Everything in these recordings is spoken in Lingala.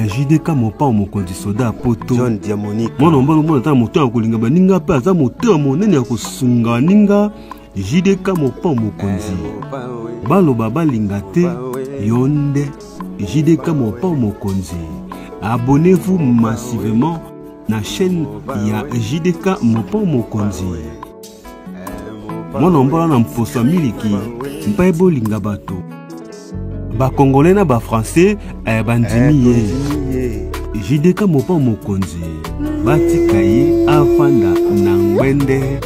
Eh, JDK mopao mokonzi soda ya poto John Diamonique mwana mobali omona ata moto ya kolinga baninga mpe aza motema monene ya kosunga baninga JDK mopao mokonzi baloba balinga te yo nde JDK mopao mokonzi abonnez-vous massivement na chaîne ya JDK mopao mokonzi mwana mbola na mposo ya miliki mpe bolinga bato bakongole na bafrançais eh, bandimi ye ye jdk mopa mokonzi batika ye afanda na ngwende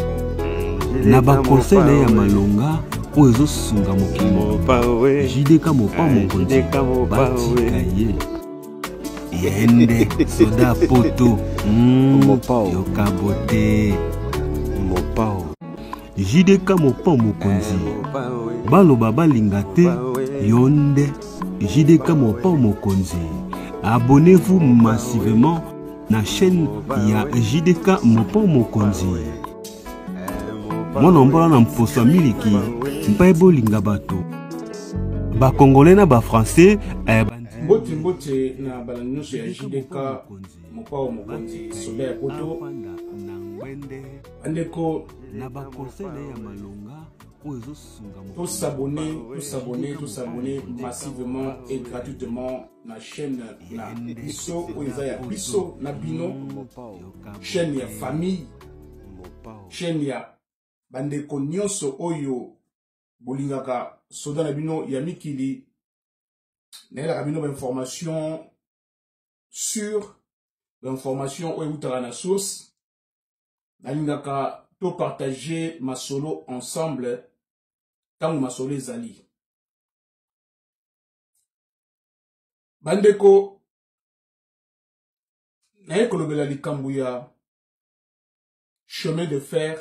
na bakonseil na ye ya malonga oyo ezosunga mokili mopawe jdk mopa mokonzi JDK Mopa, batika ye ye nde soda poto Mopao. yoka bote mopao jdk mopa mokonzi baloba balinga te yo nde jdk mopao mokonzi abonnez-vous massivement na chaîne ya jdk mopao mokonzi mwana mbola na mposo ya miliki mpe bolinga bato bakongole na bafrançais eh, mbote mbote na balandi nyonso ya jdk mopao mokonzi soda ya poto afanda na ngwende bandeko na bakonseil na ye ya malonga oyo ezosunga mokili. tosabone tosabone tosabone massivement et gratuitement na chaîne na biso oyo eza ya biso na bino chaîne ya famille chaîne ya bandeko nyonso oyo bolingaka soda na bino ya mikili nayelaka bino bainformation sur bainformation oyo eutaka na source nalingaka topartage masolo ensemble ntango masolo ezali bandeko naye kolobela likambo ya chemin de fer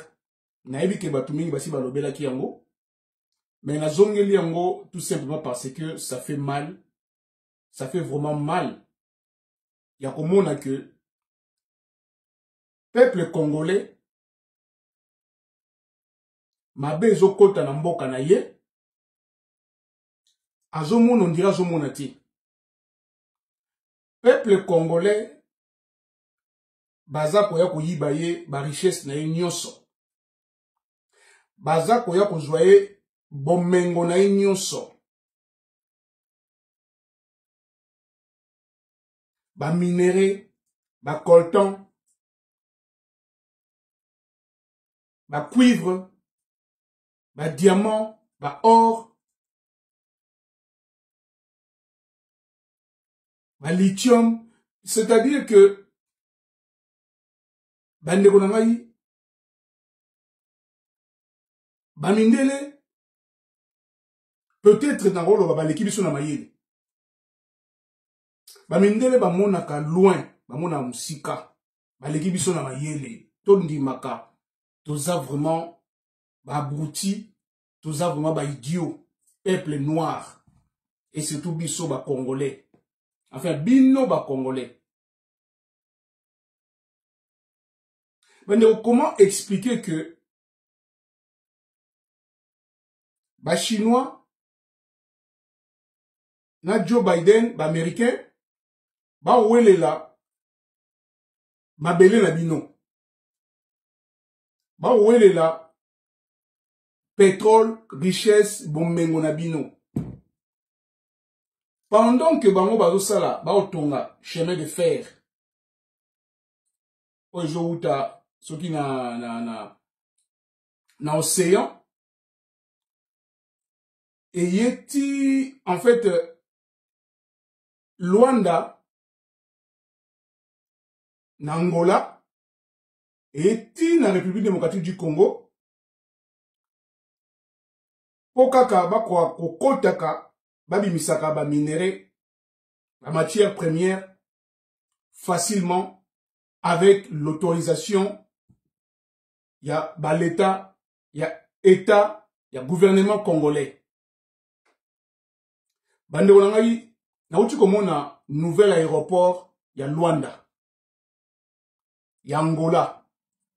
nayebi ke bato mingi basi balobelaki yango mais nazongeli yango tout simplement parce que ça fait mal ça fait vraiment mal ya komona que peuple congolais mabe ezokota na mboka na ye azomona ondire azomona te peuple congolais baza koya koyiba ye barichesse na ye nyonso baza koya kozwa ye bomengo na ye nyonso baminere bacoltan bacuivre badiamant baor balithium c'est-à-dire que bandeko na ngai bamindele peut-être nakoloba baleki biso na mayele bamindele bamonaka loin bamonaka mosika baleki biso na mayele tondimaka toza vraiment baabruti toza vraiment baidiot peuple noir et surtout biso bacongolais enfin bino bacongolais bandeko comment expliquer que bachinois na joe biden baaméricain bawelela mabele na bino bawelela pétrole richesse bomengo na bino pendant que bango bazosala baotonga chemin de fer oyo ezowuta soki na, na, na, na océan eye ti en fait Luanda na Angola eye ti na République démocratique du Congo mpo kaka bakoka kokotaka babimisaka baminerais bamatière première facilement avec l'autorisation ya baleta ya état ya gouvernement congolais bandeko na ngai nauti komona nouvel aéroport ya luanda ya angola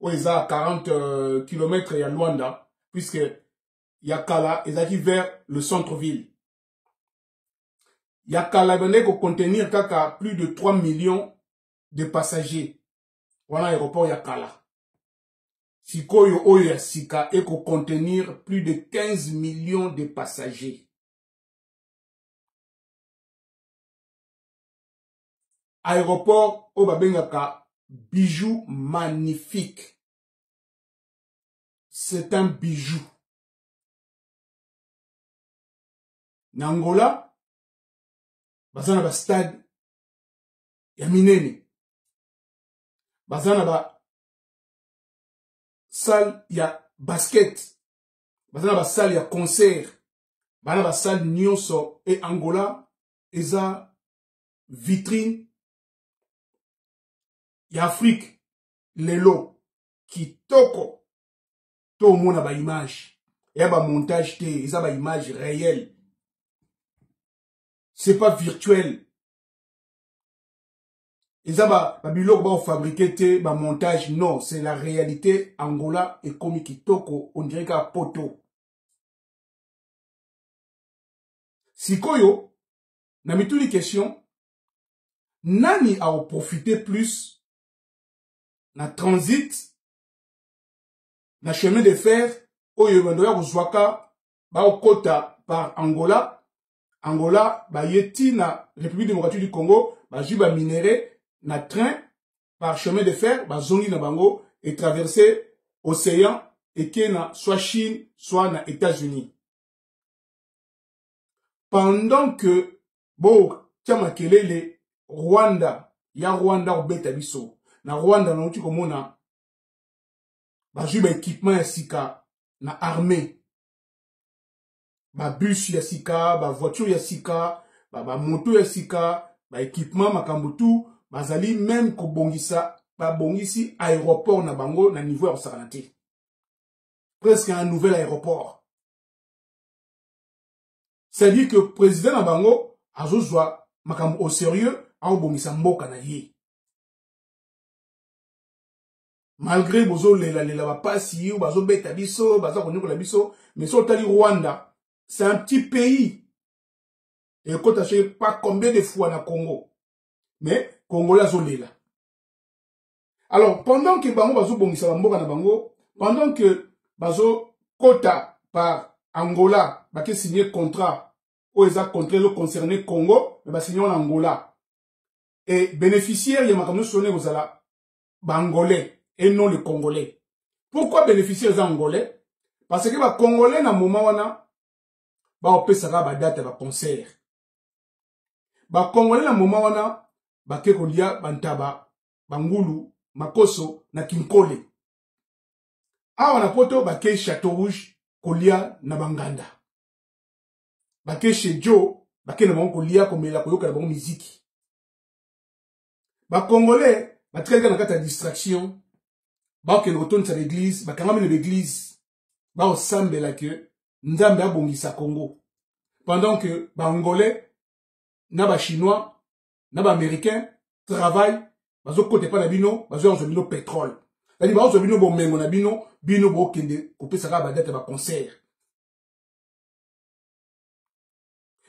oyo eza 40 euh, km ya luanda puisque ya kala ezalaki vers le centre ville Ya kala ebandaki kocontenir kaka plus de 3 millions de passagers. Wana aéroport ya kala. Sikoyo oyo ya sika ekocontenir plus de 15 millions de passagers. Aéroport oyo babengaka bijou magnifique. C'est un bijou. Na Angola baza na ba stade ya minene, baza na ba salle ya basket, baza na ba salle ya concert, baza na ba salle nyonso. E Angola eza vitrine ya Afrique lelo. Kitoko, tomona ba image ya ba montage te, eza ba image réelle, c'est pas virtuel. Eza ba biloko ba fabriquer te, ba montage, non, c'est la réalité. Angola ekomi kitoko, on dirait ka poto. Sikoyo na mituni question, nani a profiter plus na transit na chemin de fer oyo bando ya kozwaka bakota par Angola? Angola baye ti na République démocratique du Congo, bazwi ba minerais na train par chemin de fer, bazongi na bango et traverser océan eke na soit Chine, soit na États-Unis. Pendant que botia makelele, Rwanda ya Rwanda kobeta biso na Rwanda, nauti komona bazwi ba équipement ya sika na armée, ba bus ya sika, ba voiture ya sika, ba moto ya sika, ba équipement, makambo tout. Bazali même kobongisa, babongisi aéroport na bango na niveau ya kosakana te, presque un nouvel aéroport. C'est-à-dire que président na bango azozwa makambo au sérieux, aobongisa mboka na ye, malgré bozolelalela bapasi oyo bazobeta biso, baza konyokola biso. Mais so otali Rwanda, c'est un petit pays, ekota je sais pas combien de fois na Congo, mais Congolais azolela. Alors pendant que bango bazobongisa bamboka na bango, pendant que bazokota par Angola, bake signer contrat oyo eza contrat ezoconcerne Congo, mais basigne na Angola, et bénéficiaire ya makambo nyonso wana ekozala baangolais et non le Congolais. Pourquoi bénéficiaire eza angolais? Parce que bacongolais na moment wana baopesaka badate ya baconcert. Bacongolais na moment wana bake kolia bantaba, bangulu, makoso na Kinkole. Awa na poto bake Château Rouge kolia na banganda, bake chez Joe, bake na bango kolia, komela, koyoka na bango miziki. Bacongolais batikali kaka na kati ya distraction, bakokende kotondisa baeglise, bakangami na baeglise, bakosambela ke Nzambe abongisa Congo, pendant que baangolais na bachinois na baaméricain travail bazokota epai na bino, bazoya kozwa bino pétrole, c'est-à-dire bakozwa bino bomengo na bino. Bino bokende kopesa kaka badate ya baconcert.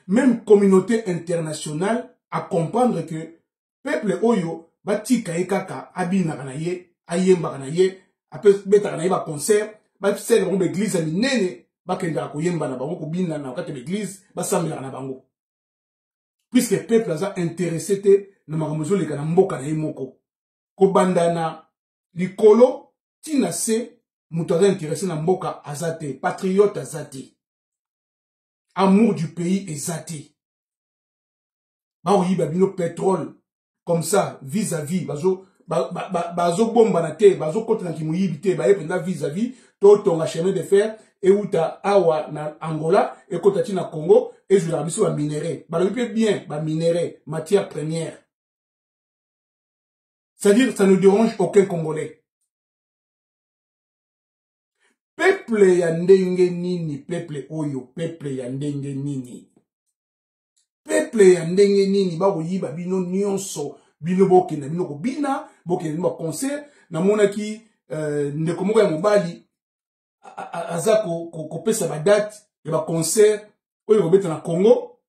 Même communauté internationale a comprendre que peuple oyo batika ye kaka abinaka na ye, ayembaka na ye, abetaka na ye baconcert, basala bango baeglise ya minene, bakendaka koyemba na bango, kobina na kati ya baeglise, basambelaka na bango, puisque peuple aza intéressé te na makambo ezoleka na mboka na ye moko. Kobanda na likolo ntina se, moto aza intéressé na mboka aza te, patriote aza te, amour du pays eza te. Bakoyiba bino pétrole comme ça, vis-à-vis, bazobombana te, bazokota na kimoyibi te, baye mpenza vis-à-vis. Totonga chemin de fer euta awa na Angola, ekota ti na Congo, ezwelaka biso baminerai. Balobi mpe bien baminerai, matière première, c'est-à-dire ça ne dérange aucun Congolais. Peuple ya ndenge nini? Peuple oyo, peuple ya ndenge nini? Peuple ya ndenge nini bakoyiba bino nyonso, bino bokenda bino kobina, bokenda bino baconcert? Namonaki ndeko moko ya mobali aza kopesa badate ya baconcert oyo kobeta na Congo.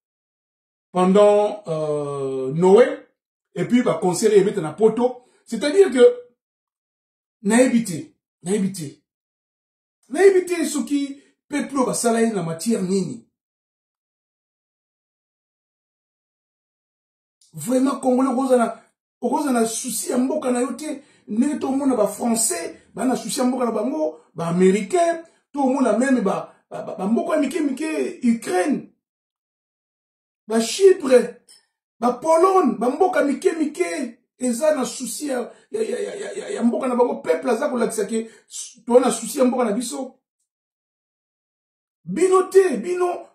pendant euh, Noël et puis ba concert ebeta na poto. C'est-à-dire que nayebi te, nayebi te, nayebi te soki peuple oyo basala ye na matière nini. Vraiment congolais okozala okozala na souci ya mboka na yo te ndenge tomona ba français ba na souci ya mboka na bango, ba américain, tomona meme ba ba mboka mike mike, Ukraine, ba Chypre, ba Pologne, ba mboka mike mike eza na souci ya, ya, ya, ya, ya, ya mboka na bango. Peuple aza kolakisa ke toza na souci ya mboka na biso. Bino te, bino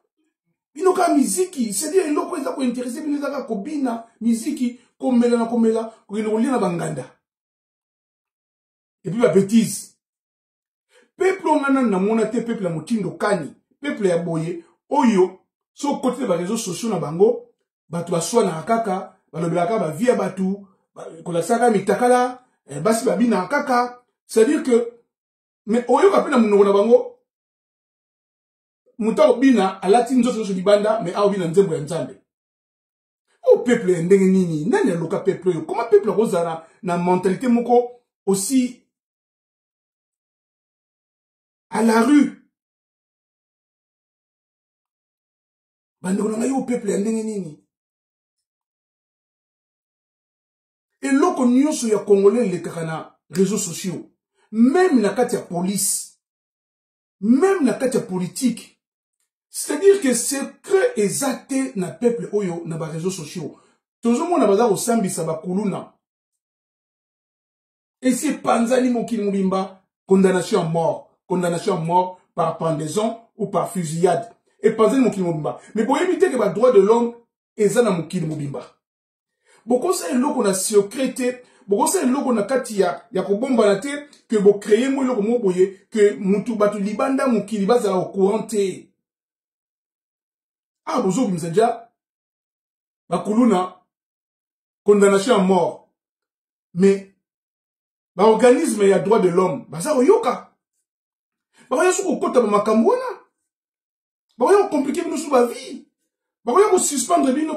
bino kaka miziki, c'est-à-dire eloko eza kointeresse bino eza kaka kobina miziki, komela na komela, kokende kolia na banganda epuis babetise. Peuple oyo nga nanu namona te, peuple ya motindo kani, peuple ya boye oyo so okoti na bareseau sociaux na bango, bato baswanaka kaka, balobelaka kaka bavie ya bato, kolakisaka mitakala, eh, basi babinaka kaka. C'est-à-dire que mais oyoka mpe na monoko na bango moto akobina alati nzoto nyonso libanda, mais aobina nzembo ya Nzambe. Oyo peuple ya ndenge nini? Nani aloka peuple oyo? Comment peuple akozala na mentalité moko aussi à la rue? Bandeko na ngai, oyo peuple ya ndenge nini? Eloko nyonso ya congolais elekaka na réseaux sociaux, même na kati ya police, même na kati ya politique. C'est-à-dire que secret eza te na peuple oyo. Na ba réseaux sociaux tozomona baza kosambisa bakuluna, esi epanzani mokili mobimba, condamnation à mort, condamnation à mort par pendaison ou par fusillade, epanzani mokili mobimba. Mais boyebi te ke ba droit de l'homme eza na mokili mobimba. Bokosala eloko na secret te, bokosala eloko na kati ya kobombana te, ke bocreye mo eloko moko boye ke mutu bato libanda mokili bazala au courant te. Ah, bozobimisa ja bakuluna, condamnation à mort, mais baorganisme ya droit de l'homme baza koyoka, bakoya soki kokota bamakambo wana, bakoya kocompliquer bino so bavie, bakoya kosuspendre bino,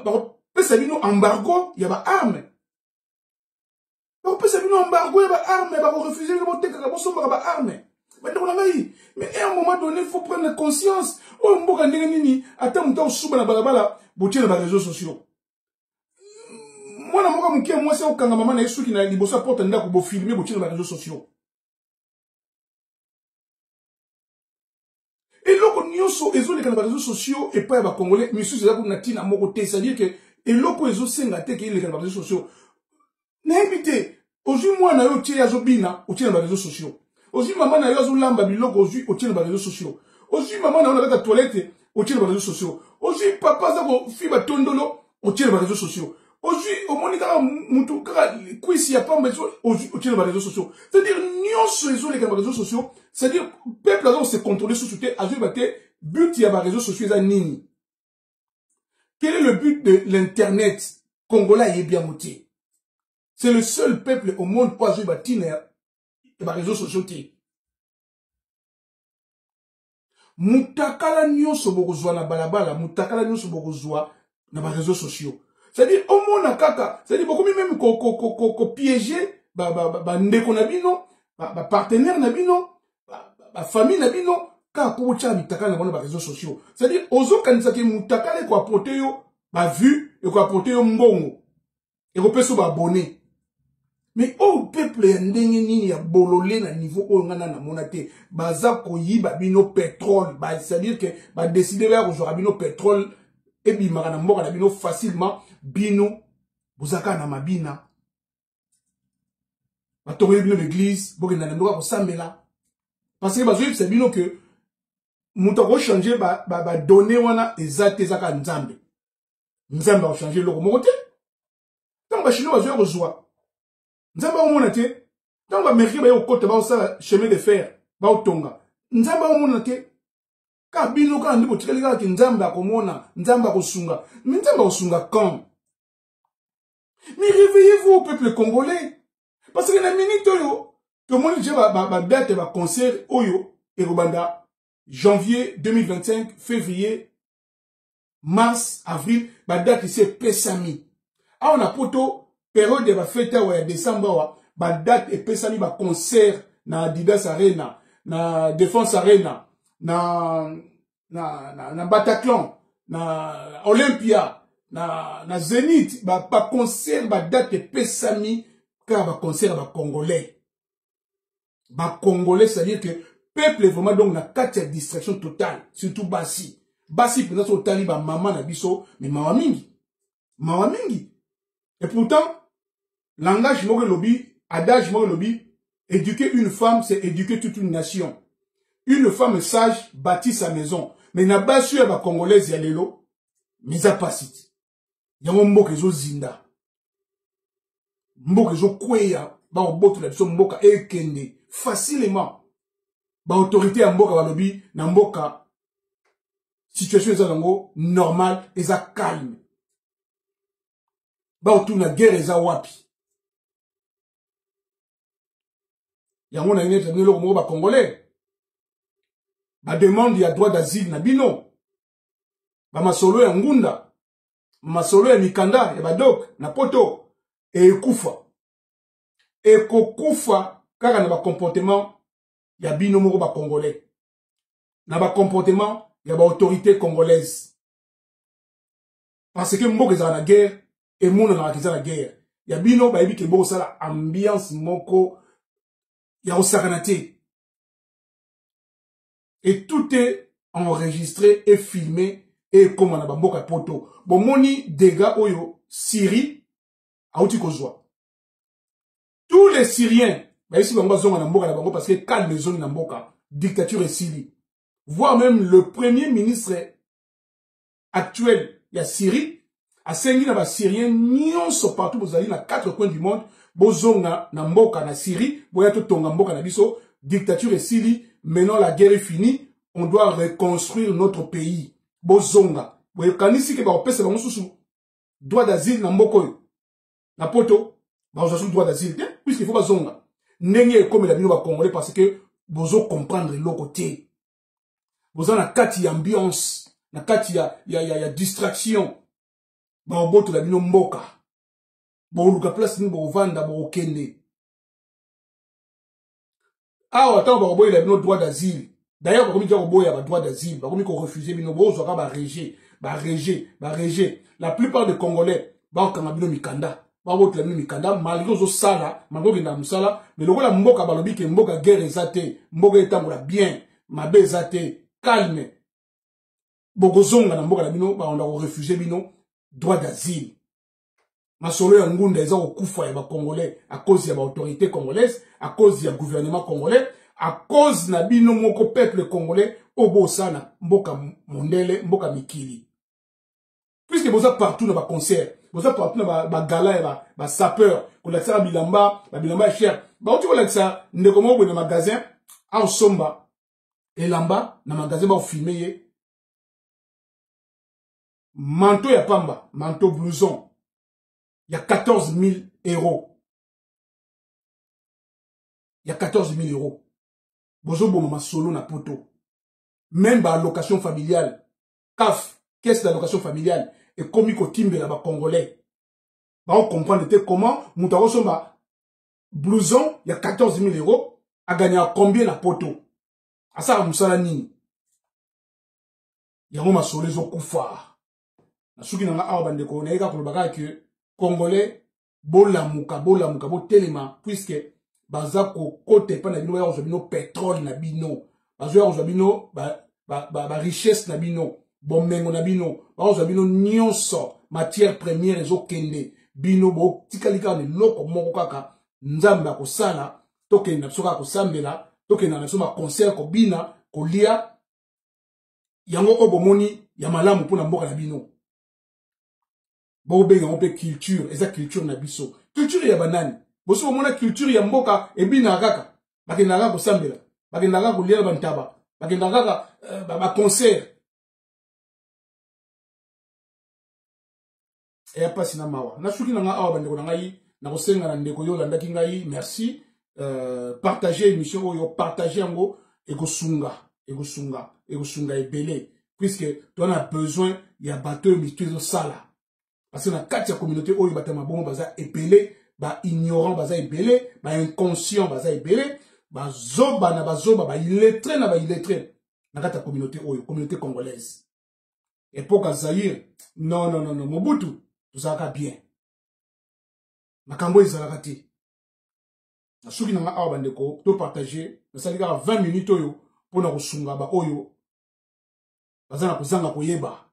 bakopesa bino embargo ya baarme, bakopesa bino embargo ya baarme, bakorefuse bino botekaka, bosombaka baarme. Bandeko na ngai, mais à un moment donné faut prendre conscience. Oyo mboka ndenge nini? Ata moto akosuba na balabala, botie na bareseau sociaux. Mwana moko moke mwasi akokanga mama na ye suki na liboso ya porte ndako, bofilme, botie na bareseau sociaux. Eloko nyonso ezoleka na bareseau sociaux epai ya bacongolais misusu eza kuna na ntina moko te. C'est-à-dire ke eloko ezosenga te ke eleka na bareseau sociaux. Nayebi te, ozwi mwana yo otie ye azobina, otie na bareseau sociaux. Ozwi mama na yo azolamba biloko, ozwi, otie na bareseau sociaux. Ozwi mama na yo na kati ya toilette, otie na bareseau sociaux. Ozwi papa aza kofiba tondolo, otie na bareseau sociaux. Ozwi, omoni kaka mutu kaka kwisi ya pamba, ozwi, otie na bareseau sociaux. C'est-à-dire nyonso ezoleka na bareseau sociaux. C'est-à-dire peuple aza kose contrôler susu te, azoyeba te but ya bareseau sociaux eza nini, quel est le but de l'internet. Congolais ayebi yango te. C'est le seul peuple au monde oyo azoyeba ntina ya bareseau sociaux te. Mutakala nyonso bokozwa na balabala, mutakala nyonso bokozwa na bareseau sociaux. C'est-à-dire omona kaka, c'est-à-dire bokomi meme kopiéger bandeko na bino, bapartenaire na bino, bafamille na bino, kaka mpo botyaka mitakala na bango na bareseau sociaux. C'est-à-dire ozokanisaki mutakala ekoapporte yo bavue, ekoapporte yo mbongo, ekopesa yo baabonné. Mais oyo peuple ya ndenge nini ya bolole na niveau oyo nga na namona te? Baza koyiba bino pétrole, c'est-à-dire que badécider baya kozwaka bino pétrole ebimaka na mboka na bino facilement. Bino boza kaka na mabina, batongeli bino baeglise, bokenda na mboka kosambela, parce que bazoyebisa bino ke moto akochange badonné wana eza te, eza kaka Nzambe. Nzambe akochange eloko moko te. Ntango bachinois bazoya kozwa, Nzambe akomona te. Ntango baaméricain baye kokota, baosala chemin de fer, baotonga, Nzambe akomona te. Kaka bino kaka nde botikali kaka ke Nzambe akomona, Nzambe akosunga. Mais Nzambe akosunga quand? Mais réveillez-vous, peuple congolais, parce que na minute oyo tomoni déjà badate ya baconcert oyo ekobanda janvier 2025, février. Mars, avril, badate esi epesami. Awa na poto, periode ya bafete awa ya décembre awa, badate epesami, baconcert na Adidas Arena, na Défense Arena, na Bataclan, na Olympia, na Zenith, baconcert, ba badate epesami kaka baconcert ya bacongolais. Bacongolais, c'est-à-dire que peuple vraiment donc na kati ya distraction totale, surtout basi. Basi mpenza so otali bamama na biso, mais mawa mingi, mawa mingi. Et pourtant langage moko elobi, adage moko elobi: éduquer une femme, c'est éduquer toute une nation. Une femme sage bâtit sa maison. Mais na basi oyo ya bacongolaise ya lelo, miza pasi te. Yango mboka ezozinda, mboka ezokweya, bakobotola biso mboka ekende facilement. Baautorité ya mboka balobi na mboka situation eza nango normal, eza calme. Baotuna guerre eza wapi? Yango na neti eloko moko, bacongolais, bademande ya droit d'asile na bino, bamasolo ya ngunda, masolo ya mikanda ya badok na poto ekufa, ekokufa kaka na bacomportement ya bino moko bacongolais, na bacomportement ya baautorité congolaise. Parce que mboka ezala na guerre, emonanaka eza na guerre ya bino, bayebi ke bokosala ambiance moko ya kosakana te. Et tout est enregistré et filmé et ekóma na bamboka ya poto. Bomoni dégâts oyo Syrie auti kozwa. Tous les Syriens bayesi bango bazonga na mboka na bango parce que calme ezongi na mboka, dictature esili. Voire même le premier ministre actuel ya Syrie asengi na basyrien nyonso partout bozali na quatre coins du monde, bozonga na mboka na Syrie, boya totonga mboka na biso, dictature esili, maintenant la guerre est finie, on doit reconstruire notre pays, bozonga. Boyekanisi ke bakopesa bango susu droit d'asile na mboka oyo na poto? Bakozwa susu droit d'asile te puisqu'il faut bazonga. Ndenge ekomela bino bacongolais, parce que bozocomprendre eloko te, boza na kati ya ambiance, na kati ya distraction. Bakobotola bino mboka, bokoluka place nini bokovanda, bokokende awa. Ntango bakoboyela bino droit d'asile, d'ailleurs bakomi tia koboya badroit d'asile, bakomi korefuse bino, bozwaka barejet, barejet, barejet. La plupart des Congolais, bakokanga bino mikanda, bakobotola bino mikanda, malgré ozosala, malgré okenda na mosala. Mais lokola mboka balobi ke mboka guerre eza te, mboka etambola bien, mabe eza te, calme, bokozonga na mboka na bino, bakonda korefuse bino droit d'asile. Masolo ya ngunda eza kokufa ya bacongolais à cause ya baautorité congolaise, à cause ya gouvernement congolais, à cause na bino moko peuple congolais oyo bosala na mboka mondele, mboka mikili, puisque boza partout na baconcert, boza partout na bagala ya basapeur, kolakisaka bilamba, babilamba ya cher. Bauti kolakisa ndeko moko boye na magasin, aosomba elamba na magasin, baofilme ye, manteau ya pamba, manteau, blouson ya 14 000 euros, ya 14 000 euros. Bozoboma masolo na poto. Même baallocation familiale, CAF, caisse d'allocation familiale, ekomi kotimbela bacongolais. Baocomprendre te comment moto akosomba blouson ya 14 000 euros, agagnaka combien na poto, asalaka mosala nini? Yango masolo ezokufa. Na suki na nga awa, bandeko, naye kaka koloba kaka ke congolais, bolamuka, bolamuka, botelema, puisque baza kokota epai na bino, baya kozwa bino pétrole na bino, bazoya kozwa bino barichesse ba, ba na bino, bomengo na bino, bakozwa bino nyonso, matière première ezokende. Bino botikali kaka na eloko moko kaka Nzambe akosala. Tokende na biso kaka kosambela, tokende na biso baconcert, kobina, kolia. Yango oyo bomoni ya malamu mpona mboka na bino, bokobenga yango mpe culture. Eza culture na biso? Culture ya banani? Bosi bomona culture ya mboka ebinaka kaka, bakendaka kaka kosambela, bakendaka kaka kolia na bantaba, bakendaka kaka baconcert? Eya mpasi na mawa. Nasuki na ngai awa, bandeko na ngai. Nakosenga na ndeko yo olandaki ngai, merci. Partage émission oyo, partage yango, ekosunga, ekosunga, ekosunga ebele. Puisque toza na besoin ya bato oyo mitu ezosala. Parce que na kati ya communauté oyo bato ya mabongo baza ebele, ba ignorant baza ebele, ba inconscient baza ebele, bazoba na bazoba, ba illettré na ba illettré na kati ya communauté oyo, communauté congolaise. Époque ya Zaïre, non, non, non, non, Mobutu, tozalaka bien. Makambo ezalaka te. Na soki nanga awa bandeko, to partager, nasali kaka 20 minutes oyo mpona kosunga ba oyo baza na kozanga koyeba.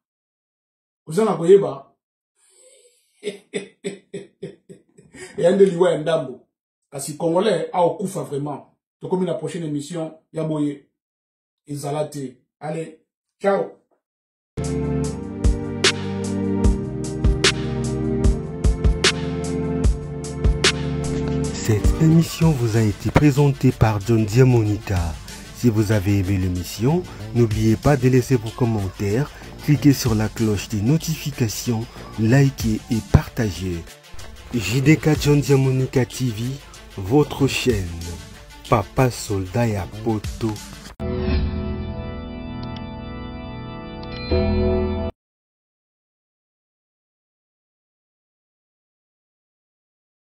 Kozanga koyeba eya nde liwa ya ndambo. Kasi Congolais aokufa vraiment. Tokomi na prochaine émission ya boye ezala te. Allez, ciao. Cette émission vous a été présentée par John Diamonica. Si vous avez aimé l'émission, n'oubliez pas de laisser vos commentaires, cliquez sur la cloche des notifications, likez et partagez. JDK John Diamonica TV, votre chaîne. Papa Soldat ya Poto.